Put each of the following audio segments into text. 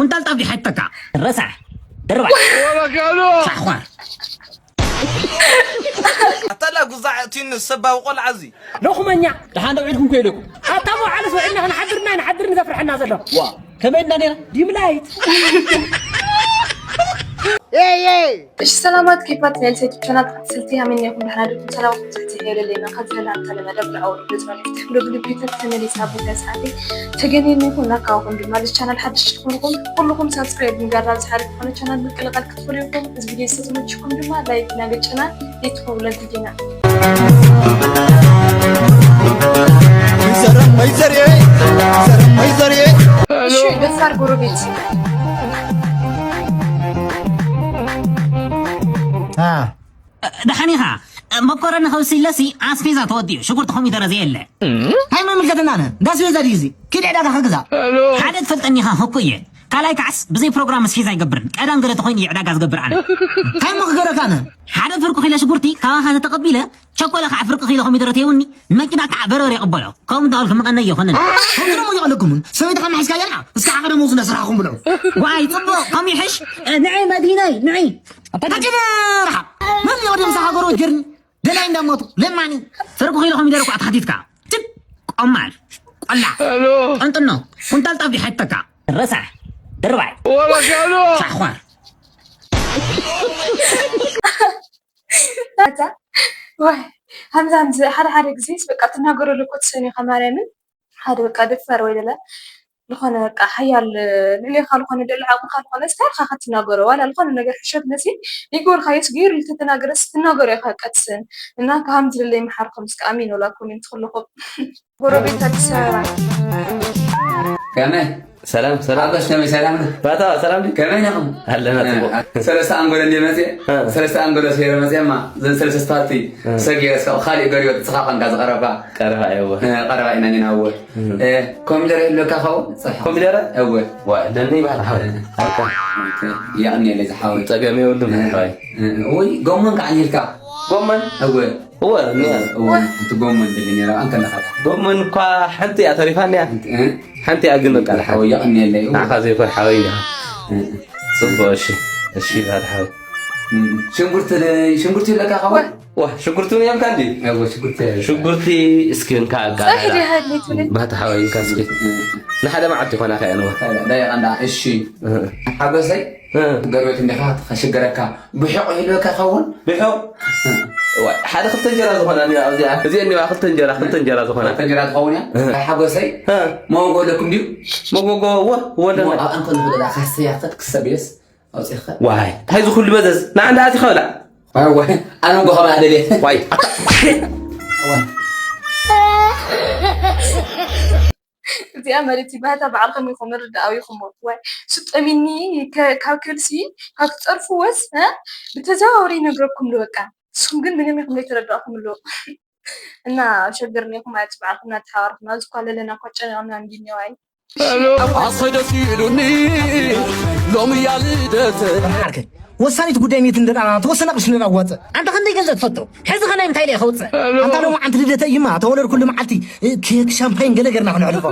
ኩንታል ጣፍ ይሓይተካ። ረሳሕ። ድርባይ። ሻሕኳር። ኣታላ ጉዛዕ እቲን ሰባዊ ቆልዓ እዚ። ሎኹመኛ። ደሓን ደው ኢልኩም ከይደኩም። ኣታ መውዓለስ ውዒልና ክንሓድርና ንሓድር ንዘፍርሐና ዘሎ። ዋ፣ ከመይ እና ነይራ? ዲምላይት። እሺ ሰላማት ኬፋት ናይ ልሰይቲ ቻናል ተኸታተልቲ ሃመኛ ይኹን ደሕና ዲኹም ሰላም ክትሕቲ የለለና ካብ ዘለና ተለመደ ብልዓው ልብዝና ልፍትሕ ብሎ ብልቢታት ተመሊሳ ብታ ሰዓቲ ተገኔን ይኹን ናካውኹም ድማ ልስ ቻናል ሓድሽ ዝኾንኩም ኩልኹም ሳብስክራይብ ምግባር ናብ ዝሓለፍ ዝኾነ ቻናል ምቅልቃል ክትኽእሉ ኢኹም። እዚ ቪድዮ ዝተመችኩም ድማ ላይክ እናገጨና ይትኸውለ ቪድዮና። ዘረመይ ዘርኤ ዘረመይ ዘርኤ እሺ ደፋር ጎረቤት ደሓን ኢኻ? መኮረኒ ከብሲ ኢለሲ ኣስቤዛ ተወዲኡ ሽጉርቲ ኮሚደረ ዘየለ። እንታይ መምልከተና ኣነ? እንዳ ኣስቤዛ ድዩ እዚ? ኪድ ዕዳጋ ክግዛ። ሓደ ትፈልጠኒ ኢኻ ህኩ እየ። ካልኣይ ከዓስ ብዘይ ፕሮግራም ኣስቤዛ ኣይገብርን። ቀዳም ገለ ተኾይኑ እየ ዕዳጋ ዝገብር ኣነ። እንታይ እሞ ክገብረካ ኣነ? ሓደ ፍርቂ ኪሎ ሽጉርቲ ካባኻ ተተቐቢለ ቸኮለ ከዓ ፍርቂ ኪሎ ኮሚደረ ተይውኒ ንመኪና ከዓ በርበረ ይቕበሎ። ከምኡ እንዳበልኩ ምቐነይ ይኾነኒ። ከምቲ ደሞ ይቐለኩምን ሰበይትኻ ምሒዝካያ ንዓ እስካ ዓቐ ደመወዙ እንዳሰራሕኹም ብልዑ። ዋይ ጽቡቕ ከም ይሕሽ። ንዒ መድሂነይ ንዒ። ኣታ ጅነ ርሓቕ መን ይቕድም ዝሃገሮ ጀርኒ ደላይ እንዳሞቱ ለማኒ። ፍርቂ ኪሎ ኮሚደረ እኳ ተሓቲትካ ትብ ቆማል ቆላ ጠንጥኖ ኩንታል ጣፍ ይሓይተካ። ረሳሕ ድርባይ ሻሕኳር። ኣታ ወይ ሃምዛ ሃምዚ ሓደ ሓደ ግዜስ በቃ ትናገረሉ እኮ ትሰኒ ኢኻ ማርያምን ሓደ በቃ ደፋር ወይ ደለ ዝኾነ በቃ ሓያል ልዕሌኻ ዝኾነ ልዕሊ ዓቕምኻ ዝኾነ እስካ ኢልካ ክትናገሮ ዋላ ዝኾነ ነገር ሕሸት መሲ ይገብርካዮስ ገይሩ ልተተናገረስ ትናገሮ ኢኻ ቀትስን እና ካብ ሃምዚ ልለይ መሓርኩም እስካ ኣሚን ወላ ኮሜንት ኩልኹም ጎረቤት ኣዲስ ኣበባ ከመይ ሰላም ሰላም ሓጎስ ከመይ ሰላም ባታ ሰላም ድዩ? ከመይ ነኹም ኣለና ጽቡቅ ሰለስተ ኣንጎለ እንደ መፅእ እ። ሰለስተ ኣንጎለ ስሄረ መፅእማ ዘን ሰለስተ ስፓርቲ ሰጊረ እስካ ካልእ ገሪዮ ንስኻ ኮንካ ዝቐረብካ ቀረባ እየወ እ፣ ቀረባ ኢና ኒና እወ እ፣ ኮሚደረ ይህልወካ ኸውን ፅሕ ኮሚደረ እወ ዋ ደኒ ይባሃል ሓወይ የቕንየለይ ዝሓወይ ጸገም የብሉን ሓወይ ወይ ጎመን ከዓ ኒልካ ጎመን እወ እወ እኒኣ እወ እቲ ጎመን ድል ነራ ኣንከለኻ ጎመን እኳ ሓንቲ እያ ተሪፋ እኒኣ እ፣ ሓንቲ እያ ግን በቃ ሓወይ የቕንየለይ እወ ንዓኻ ዘይኮን ሓወይ እኒኣ ጽቡቅ እሺ እሺ ይባሃል ሓወይ ሽንጉርቲ ሽንጉርቲ ይለካ ኸውን ዋ ሽጉርቲ እውን የብልካ እንዲ እወ ሽጉርቲ ሽጉርቲ እስኪ እንካ ጸሕ ድሃድሊ ትብል ባታ ሓወይ እንካ እስኪ ንሓደ መዓልቲ ይኾና ከ ኣነዋ ደቂቃ እንዳ እሺ ሓጎሰይ ገርበት እንዲኻ ከሽገረካ ብሕቕ ይህልወካ ኸውን ብሕቕ ሓደ ክልተ እንጀራ ዝኾና እዚኣ እዚኣ እኒዋ ክልተ እንጀራ ክልተ እንጀራ ዝኾና እንጀራ ትኸውን እያ ሓጎሰይ መጎጎ ኣለኩም ድዩ መጎጎ ወ ወለና ኣብኣ እንከሎ ብላ ካሰያኸት ክሰብየስ ኣውፅኻ ዋይ እንታይ ዝኩሉ መዘዝ ንዓንዳ ኣቲኻ ብላ ኣነ ጎኸባ ኣደልየ ዋይ እዚኣ ማለት ባህታ በዓልኩም ኢኹም ርዳኣዊ ኢኹም ወይ ስጠሚኒ ካብ ክብልሲ ካብ ትፀርፍዎስ ብተዘዋወሪ ይነግረኩም በቃ ንስኹም ግን ምንም ኢኹም ዘይተረዳእኩም ኣሎ እና ሸገርኒ ኢኹም ኣየፅባዕኩም እናተሓባርኩም ኣብዚ እኳ ለለና እኳ ጨኒቕና እንዲኒዋይ ኣሰይ ደስ ኢሉኒ ሎሚ እያ ልደተይ ዓርከይ ወሳኒት ጉዳይ ሚእቲ እንደጣና ተወሰነ ቅርሺ ነዳ ዋፀ ኣንተ ክንደይ ገንዘብ ትፈቱ ሕዚ ከናይ እንታይ ኢለ ከውፅእ ኣንታ ሎሚ ዓንቲ ልደተ እዩማ ተወለድኩሉ መዓልቲ ኬክ ሻምፓይን ገለ ገርና ክነሕልፎ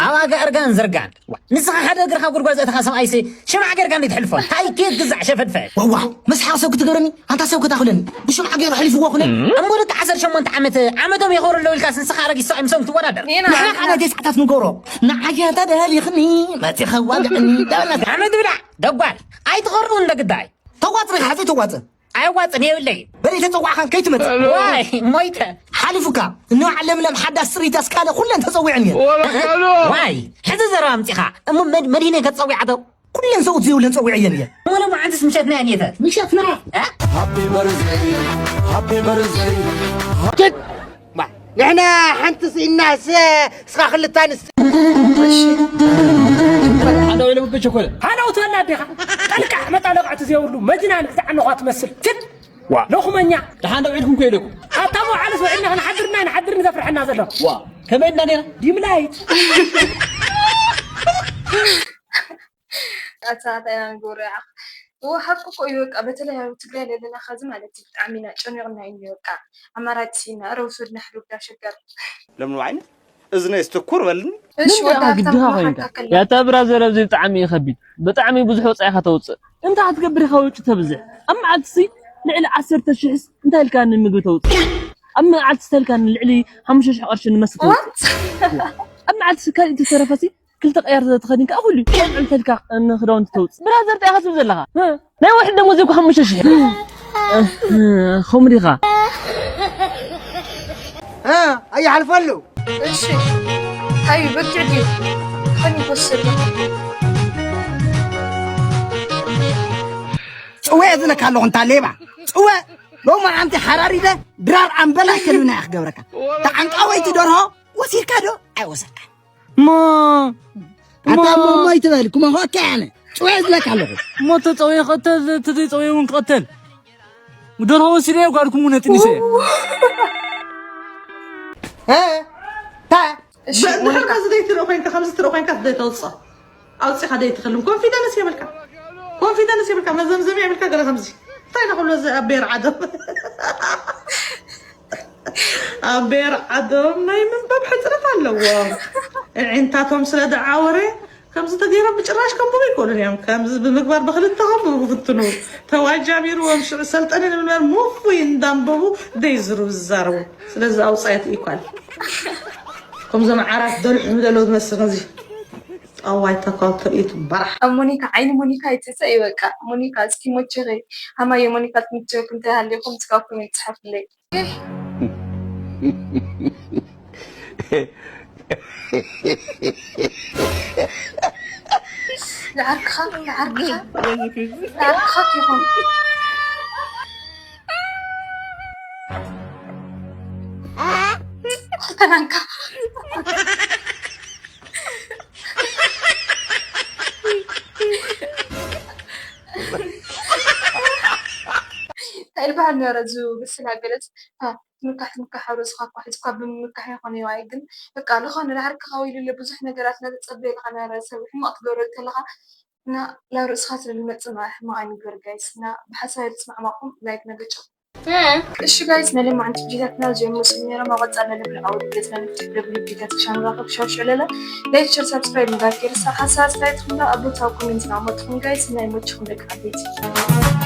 ኣብ ኣጋ እርጋን ዘርጋን ንስኻ ሓደ እግርኻ ጉድጓድ ዘእተኻ ሰብኣይሲ ሽማዕ ገርካ እንዴት ሕልፎ እንታይ ኬክ ግዛዕ ሸፈድፈ ዋዋ መስሓቕ ሰብ ክትገብረኒ ኣንታ ሰብ ክታኽለኒ ብሽምዓ ገይሩ ሕሊፍዎ ኩነ እሞ ደቂ ዓሰርተ ሸሞንተ ዓመት ዓመቶም የኸብሩ ኣለዉ ኢልካስ ንስኻ ኣረጊት ሰብኣይ ምሶም ትወዳደር ንሕና ከዓ ናይ ተስዓታት ንገብሮ ንዓያ ተደሊኽኒ መፂ ከዋግዕኒ ዳበና ዓመት ብላዕ ደጓል ኣይትቐርቡ እንደ ግዳይ ተዋፅእ ሓፂ ተዋፅእ ኣየዋፅን የብለይ በለይ ተፀዋዕኻን ከይትመፅእ ዋይ ሞይተ ሓሊፉካ እነባዕ ለምለም ሓዳስ ፅሪት ኣስካለ ኩለን ተፀዊዐን እየን ዋይ ሕዚ ዘረባ ኣምፂኻ እሞ መድሂነ ከፀዊዓቶ ኩለን ሰብኡት ዘይብለን ፀዊዐየን እየ ሙሉ መዓንትስ ምሸትና እየን የተ ምሸትና ሃፒ በርዝደይ ሃፒ በርዝደይ ንሕና ሓንቲ ስኢናስ እስኻ ክልተ ኣንስቲ ሓደ ወይ ለምበ ቸኮለ ሓደ ውትበላ ኣዴኻ ጠልቃዕ መጣለቃዕቲ ዘይብሉ መጅናን ዝዓነኳ ትመስል ትድ ሎኹመኛ ደሓን ደው ኢልኩም ከይደኩም ኣታ መውዓለስ ውዒልና ክንሓድርና ንሓድር ንዘፍርሐና ዘሎ ዋ ከመይ እና ነይራ ዲምላይት ኣታ እንታይ ኢና ንገብሮ ይዓ እዎ ሓቂ እኮ እዩ በቃ በተለይ ኣብ ትግራይ ለለና ኸዚ ማለት እዩ ብጣዕሚ ኢና ጨኒቕና እዩ በቃ ኣማራጭ ሲና እረ ውሰድና ሕዱግዳ ሸገር ለምኑ ዓይነት እዝነይስ ትኩር በልኒ። እሺ ወዲ ሃብታም ግድኻ ክመሓካ ኮይንካ ከላ ያታ ብራዘር ኣብዚ ብጣዕሚ እዩ ከቢድ። ብጣዕሚ ብዙሕ ወፃኢኻ ተውፅእ። እንታይ ክትገብር ኢኻ ወጪ ተብዝሕ? ኣብ መዓልትሲ ልዕሊ ዓሰርተ ሽሕስ እንታይ ኢልካ ንምግቢ ተውፅእ? ኣብ መዓልትሲ እንታይ ኢልካ ልዕሊ ሓሙሽተ ሽሕ ቅርሺ ንመስተ ተውፅእ? ኣብ መዓልትሲ ካልእ ተረፈሲ ክልተ ቀያር ተኸዲንካ ኩሉ ቆልዑ እንተ ኢልካ ንክዳውንቲ ተውፅእ። ብራዘር እንታይ ኢኻ ትብል ዘለኻ? ናይ ውሕድ ደሞዝ እኮ ሓሙሽተ ሽሕ። ከምኡ ዲኻ? ኣይሓልፈሉ። እሺ። ኣይ በኪዕ ድዩ? ከኒ ይወስድ። ጽወ ዝለካ ኣለኹ እንታ ሌባ ጽወ። ሎማዓንቲ ሓራሪደ ድራር ኣምበላ ከሉና እያ ክገብረካ። ተዓንቃወይቲ ደርሆ ወሲድካ ዶ ኣይወሰድካ? እሞ ኣታ እሞ እሞ ኣይትበል። ኩማ ሆካ ያነ ጽወ ዝለካ ኣለኹ። እሞ ተፀውየ ክቐተል፣ ተዘይፀውየ እውን ክቐተል። ደርሆ ወሲደ እየ ጓልኩም እውን ኣጥኒሰ እየ። እ? ታ እሺ በእንድሕር ሞኒካ ከምዚ ደይትርኢ ኮይንካ ከምዚ ትርኢ ኮይንካ ደይተውፅኦ ኣውፂኻ ደይትኽልም ኮንፊደንስ የብልካ ኮንፊደንስ የብልካ መዘምዘሚ የብልካ ገለ ከምዚ እንታይ ኢና ክብሎ እዚ ኣቤር ዓደም ኣቤር ዓደም ናይ ምንባብ ሕፅረት ኣለዎም ዕዒንታቶም ስለ ደዓወረ ከምዚ ተገይሮም ብጭራሽ ከንብቡ ይክእሉን እዮም ከምዚ ብምግባር ብክልተ ከንብቡ ክፍትኑ ተዋጃቢርዎም ሽዑ ሰልጠነ ንምንባር ምፉይ እንዳንበቡ ደይዝሩ ዝዛረቡ ስለዚ ኣውፃየት ኢኳል ከምዞም ዓራት ደልሑ ደሎ ዝመስል እዚ ጠዋይ ተካል ትርኢት በራሕ ኣብ ሞኒካ ዓይኒ ሞኒካ ይፅፀ እዩ በቃ ሞኒካ እስኪ ሞቸኸ ሃማየ ሞኒካ ትምቸክ እንታይ ሃልየኩም እስካ ኮሜንት ፅሓፍለይ ዝዓርክኻ ዝዓርክኻ ዝዓርክኻ ኪኹን ክልተ ማንካ እንታይ ዝበሃል ነረ እዚ ብስላ ገለፅ ትምካሕ ትምካሕ ኣብ ርእስኻ እኳ ሕዝኳ ብምምካሕ ይኾነ ይዋይ ግን በቃ ዝኾነ ንዓርክኻ ወይ ልለ ብዙሕ ነገራት እናተፀበየልካ ነረ ሰብ ሕማቕ ትገብረ ከለኻ እና ናብ ርእስኻ ስለ ዝመፅእ ሕማቕ ኣይንግበር ጋይስ እና ብሓሳብ ልስማዕማኹም ላይክ ነገጨ እሺ ጋይስ ናይ ለማዓንቲ ቪዲዮታትና እዚኦም መስሉ ነይሮም ኣብ ቀፃሊ ለብል ዓወት ገፅና ንፍትሕ ደብል ቪዲዮታት ክሻ ንራኸብ ሻው ሽዕለለ ላይክ ሸር ሳብስክራይብ ምግባር ከይርሳዕ ሓሳብ ኣስተያየትኩም ዶ ኣብ ቦታ ኮሜንት ናመጥኩም ጋይስ ናይ ሞችኩም ደቂ ዓበይቲ